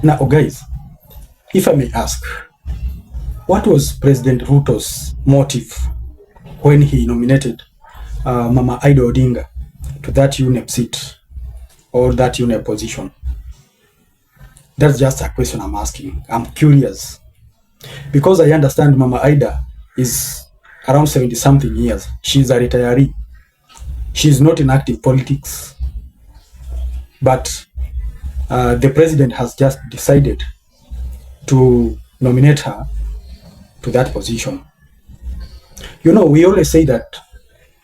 Now, guys, if I may ask, what was President Ruto's motive when he nominated Mama Ida Odinga to that UNEP seat or that UNEP position? That's just a question I'm asking. I'm curious. Because I understand Mama Ida is around 70-something years. She's a retiree. She's not in active politics. But the president has just decided to nominate her to that position. You know, we always say that,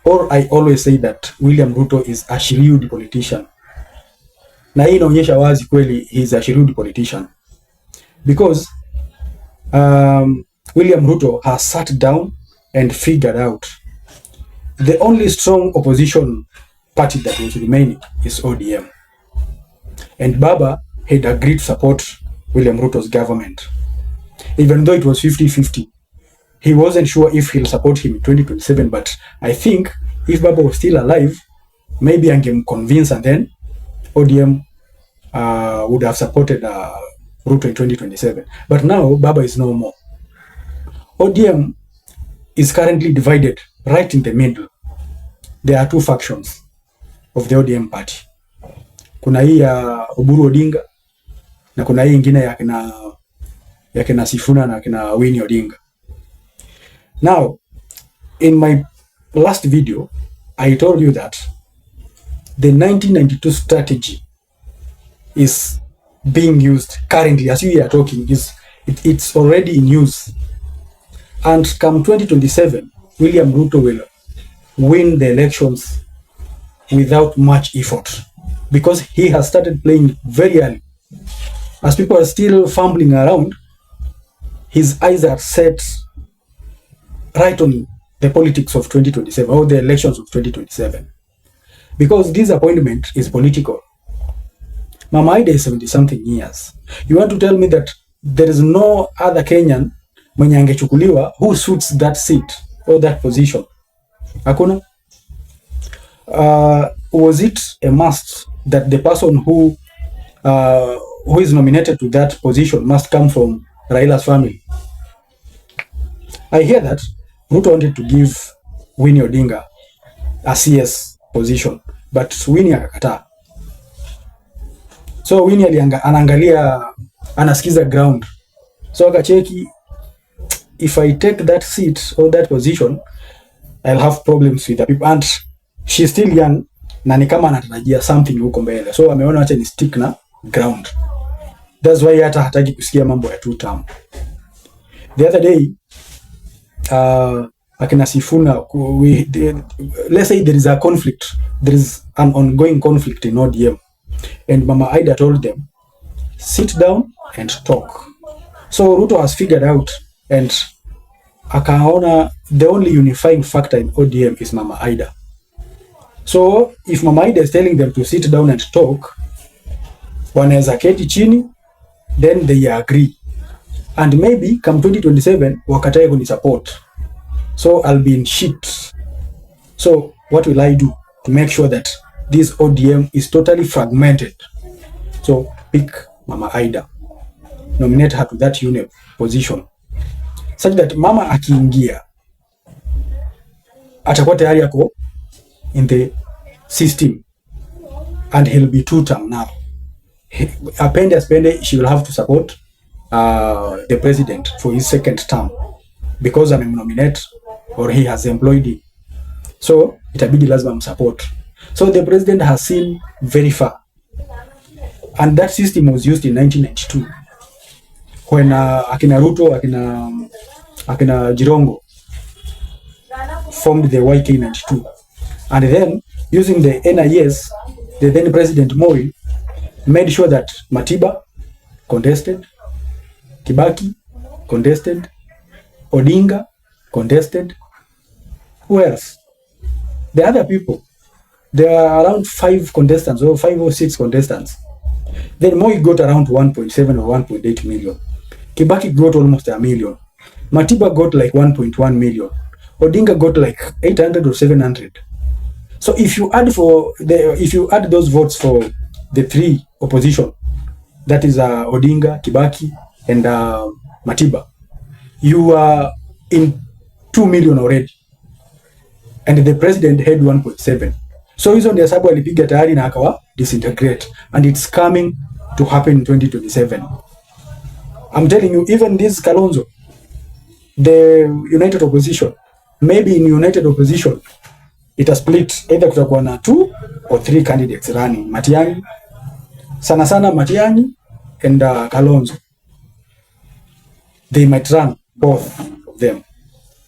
or I always say that William Ruto is a shrewd politician. Na hii inaonyesha wazi kweli he is a shrewd politician. Because William Ruto has sat down and figured out the only strong opposition party that was remaining is ODM. And Baba had agreed to support William Ruto's government. Even though it was 50-50. He wasn't sure if he'll support him in 2027, but I think if Baba was still alive, maybe I can convince, and then ODM would have supported Ruto in 2027. But now Baba is no more. ODM is currently divided right in the middle. There are two factions of the ODM party. Kuna hii ya Oburu Odinga na kuna hii ingine ya kina Sifuna na kina Winnie Odinga. Now, in my last video, I told you that the 1992 strategy is being used currently, as we are talking, it's already in use. And come 2027, William Ruto will win the elections without much effort because he has started playing very early. As people are still fumbling around, his eyes are set right on the politics of 2027 or the elections of 2027. Because this appointment is political. Mama Ida is 70-something years. You want to tell me that there is no other Kenyan mwenye angechukuliwa who suits that seat or that position? Hakuna? Was it a must that the person who is nominated to that position must come from Raila's family? I hear that Ruto wanted to give Winnie Odinga a CS position, but Winnie akakataa. So Winnie anaangalia, anasikiza ground. So akacheki, if I take that seat or that position, I'll have problems with the people. And she's still young, na ni kama anatarajia something huko mbele. So ameona acha ni stick na ground. That's why hata hataki kusikia mambo ya two term. The other day, akina Sifuna, let's say there is a conflict. There is an ongoing conflict in ODM. And Mama Ida told them, sit down and talk. So Ruto has figured out, and akaona the only unifying factor in ODM is Mama Ida. So if Mama Ida is telling them to sit down and talk, wanaweza keti chini, then they agree. And maybe come 2027, wakatae kuni support. So I'll be in shit. So what will I do to make sure that this ODM is totally fragmented? So pick Mama Ida, nominate her to that UNEP position, such that Mama akiingia atakuwa tayari yako in the system, and he'll be two term now. Apende aspende, she will have to support the president for his second term because amemnominate or he has employed him. So itabidi lazima msupport. So the president has seen very far, and that system was used in 1992 when akina Ruto, akina Jirongo formed the YK92, and then using the NIS, the then President Moi made sure that Matiba contested, Kibaki contested, Odinga contested. Who else? The other people, there are around 5 contestants or 5 or 6 contestants. Then Moi got around 1.7 or 1.8 million. Kibaki got almost 1 million. Matiba got like 1.1 million. Odinga got like 800 or 700. So if you add those votes for the 3 opposition, that is Odinga, Kibaki and Matiba, you are in 2 million already and the president had 1.7. So hizo ndio hesabu alipiga tayari na akawa disintegrate, and it's coming to happen in 2027. I'm telling you, even this Kalonzo, the united opposition, maybe in united opposition it has split, either kutakuwa na 2 or 3 candidates running. Matiang'i, sana sana Matiang'i and Kalonzo, they might run both of them.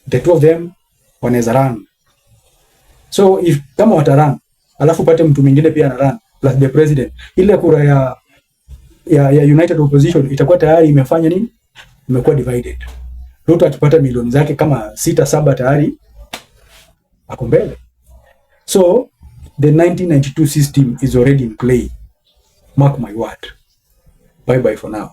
The two of them wanaweza run. So if kama watarun alafu pate mtu mwingine pia anarun plus the president, ile kura ya united opposition itakuwa tayari imefanya nini? Imekuwa divided. Ruto akipata milioni zake kama 6-7 tayari ako mbele. So the 1992 system is already in play. Mark my word. Bye bye for now.